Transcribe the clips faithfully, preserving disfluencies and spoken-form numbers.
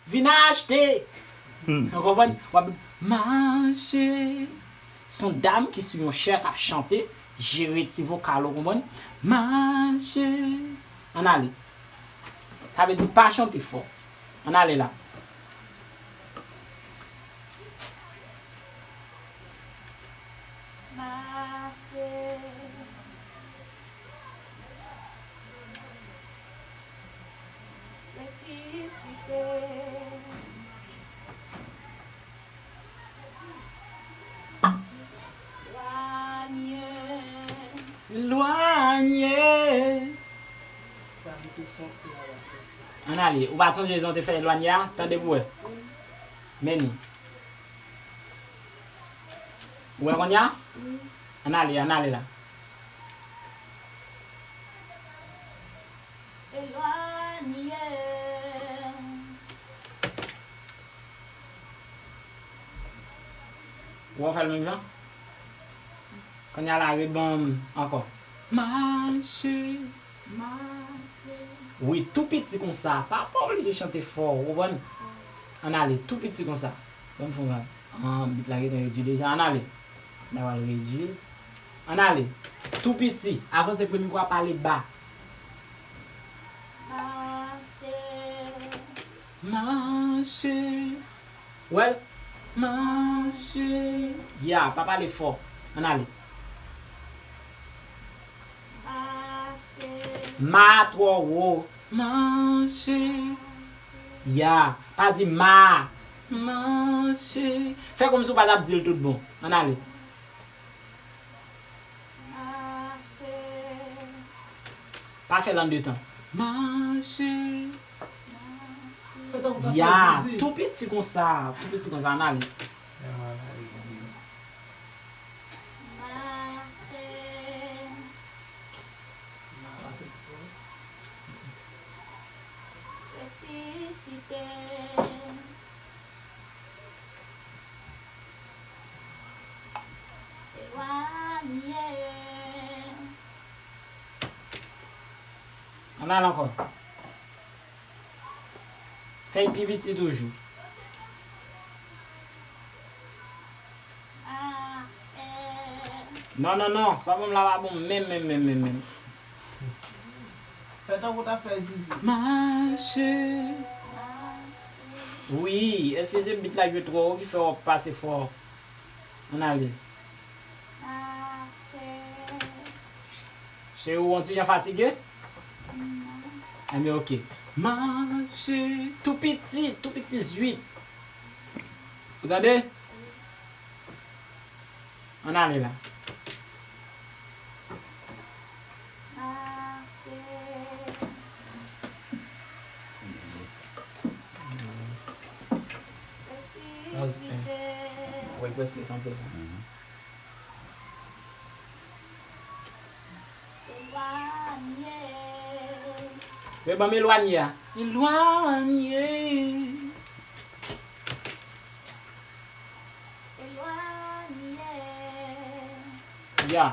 Vin achte! Ou konprann? W ap mache. Se yon dam ki sou yon chè k ap chante, jere ti vokal, ou konprann? Mache. Ann ale. Sa vle di pa chante fò. Ann ale la. Mache. Resisite. Lwanye. Lwanye. Ann ale. Ou pa t sonje jan w te fè elwanye a? Tande pou wè. Men ni. Ou wè kounye a? Ann ale, ann ale la. Elwanye. Ou wè w fè l menm jan? Kounye a la, reban ankò. Mache. Wi, tou piti konsa. Pa, pa oblije chante fò, ou konprann? Ann ale, tou piti konsa. Ban m fè yon gad. An, bit la gentan redi deja. Ann ale. N a pral redi l. Ann ale. Tou piti. Avanse pou mikwo a pale ba. Mache. Mache. Ou wè l? Mache. Ya, pa pale fò. Ann ale. Mache. Ma twò wo. Mache. Ya, pa di ma. Mache. Fè kòmsi w pa t ap di l tout bon. Ann ale. Mache. Pa fè l an de tan. Mache. Fè tankou w ap fè zizi. Ya, tou piti konsa, tou piti konsa, ann ale. Mache. Resisite. Elwanye. Ann al ankò. Fè l pi piti toujou. Non, non, non, sa w ban m la pa bon menm, menm, menm, menm, menm. Fè tankou w t ap fè zizi. Mache. Wi, èske se bit la jwe twò wo ki fè w ap pase fò? Ann ale. Cheri, ou yon ti jan fatige? Enben, oke. Mache. Tou piti, tou piti, zwit. Ou tande? Ann ale la. Wè, prèske kanpe la. Reban m elwanye a. Elwanye. Ya.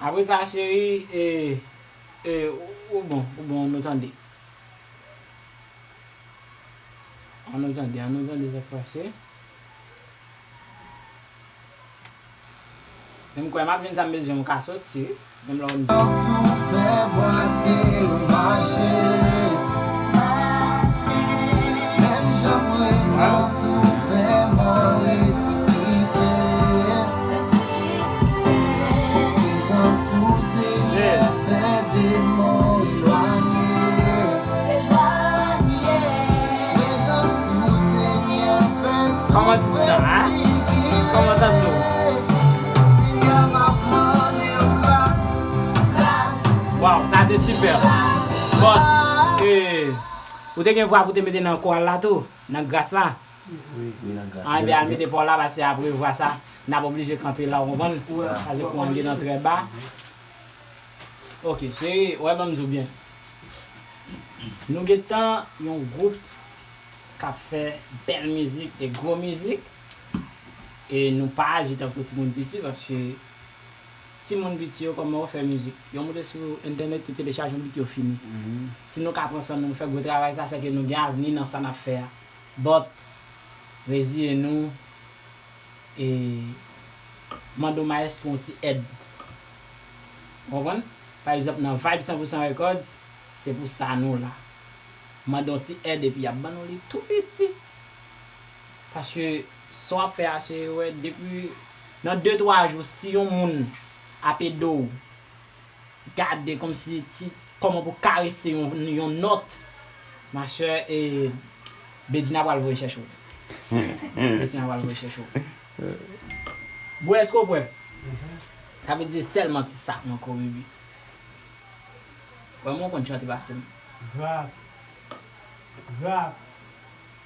Apre sa, cheri, e, e, ou, ou bon, ou bon, nou tande. An nou tande, an nou tande sa k pase. Men m kwè m ap jwenn sa m bezwen, m ka soti wi. Menm lè w di. Sou fè bwate yo mache. Menm jan prezans ou fè mò resisite. Prezans ou, Senyè, fè demon elwanye. Kòman ti sa, hein? Kòman sa di w? Waw, sa se sipè. Bon, e, ou te gen vwa pou te mete nan koral la tou, nan gras la. Wi, wi, nan gras. Anben, al mete pa w la, paske apre vwa sa, n ap oblije kanpe la, ou konprann? Paske kouran an gentan trè ba. Ok, cheri, w ap ban m di w byen. Nou gentan yon gwoup k ap fè bèl mizik e gwo mizik. E nou pa aji tankou timoun piti, paske timoun piti yo, kòman yo fè mizik? Yo moute sou entènèt, yo telechaje yon bit, yo fini. Si nou ka pran san nou, fè gwo travay sa, sèke nou gen avni nan sa n ap fè a. But, reziye nou e mande w maestro yon ti èd. Ou konprann? Pa egzanp, nan Vibe Cent Pour Cent Records, se pou sa nou la. Mande yon ti èd epi y ap ban nou li tou piti. Paske sa w ap fè a, se, wè, depi nan de twa jou, si yon moun ap ede w gade kòmsi ti, kòman pou karese yon, yon nòt, machè, e, Bedjine pral voye chèche w. Bedjine pral voye chèche w. Bro, èske w prè? Sa vle di sèlman ti sa manke w, baby. Wè, mwen konn chante pase m. Gras. Gras.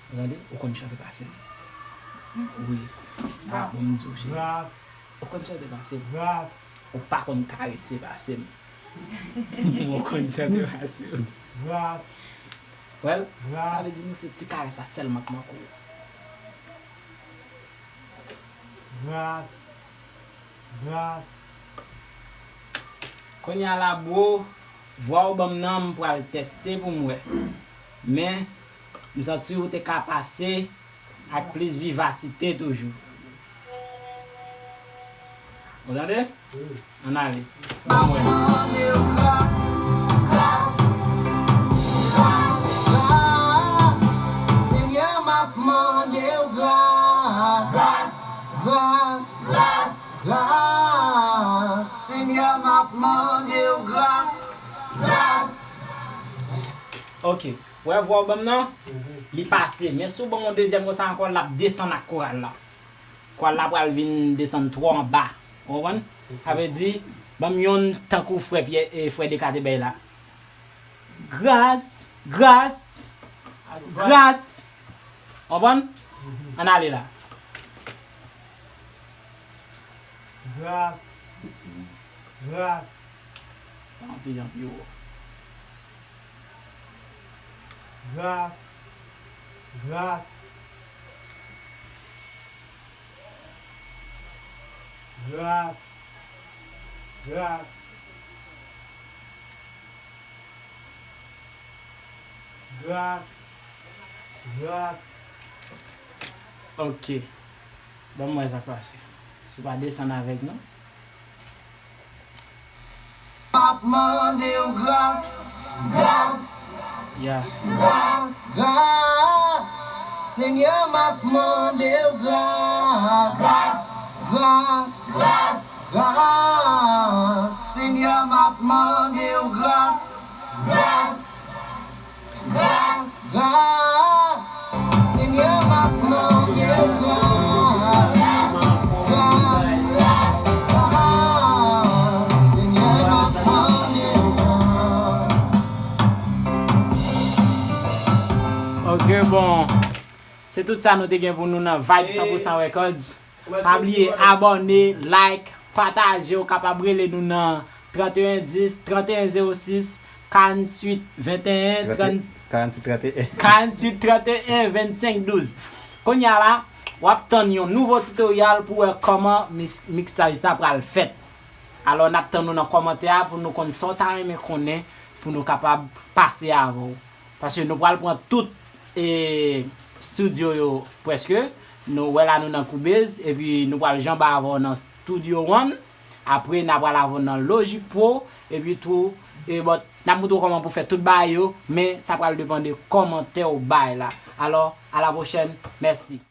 Ou tande? Ou konn chante pase m. Wi. Ah, bon, m di w, cheri. Gras. Ou konn chante pase m. Gras. Ou pa konn karese pase m. Ou konn chante pase m. Gras. Well, gras. Sa vle di nou se ti karès la sèlman k manke w. Gras. Gras. Kounye a la, bro, vwa w ban m nan, m pral tèste pou m wè. Men, m santi w te ka pase ak plis vivasite toujou. Ou tande? Ann ale. Ban m wè. Mande w gras, gras, gras, gras. Senyè, m ap mande w gras, gras, gras, gras. Senyè, m ap mande w gras, gras. Ok. Wè vwa w ban m nan? Li pase. Men si w ban m yon dezyèm konsa ankò, l ap desann ak koral la. Koral la pral vin desann twò anba. Ou konprann? Sa vle di, ban m yonn tankou frè Pyè, e, frè Deka te bay la. Gras, gras, gras. Ou konprann? Ann ale la. Gras. Gras. Sa yon ti jan pi wo. Gras. Gras. Gras. Gras. Gras. Gras. Ok. Ban m wè sa k pase. Si w pa desann avèk nou. M ap mande w gras, gras, yeah, gras, gras. Senyè, m ap mande w gras, gras, gras, gras, gras. Senyè, m ap mande w gras, gras. Gras, gras, Senyè, m ap mande w gras. Gras, gras, gras, Senyè, m ap mande w gras. Ok, bon. Se tout sa nou te gen pou nou nan Vibe Cent Pour Cent Records. Pa bliye abòne, like, pataje, ou kapab rele nou nan trant e en dis, trant e en zewo sis, karanntuit venteyen, trant, karanntuit trant e en, karanntuit trant e en, vennsenk douz. Kounye a la, w ap tann yon nouvo tutorial pou wè kòman mis-, miksaj sa pral fèt. Alò, n ap tann ou nan kòmantè a pou nou konn sa w ta renmen konnen pou nou kapab pase avè w. Paske nou pral pran tout, e, studio yo prèske. Nou wè la nou nan Cubase, epi nou pral janbe avè w nan Studio One. Apre, n a pral avè w nan Logic Pro, epi tou, e, bon, n ap montre w kòman pou fè tout bagay yo, men sa pral depann de kòmantè w bay la. Alò, a la pwochèn, mèsi.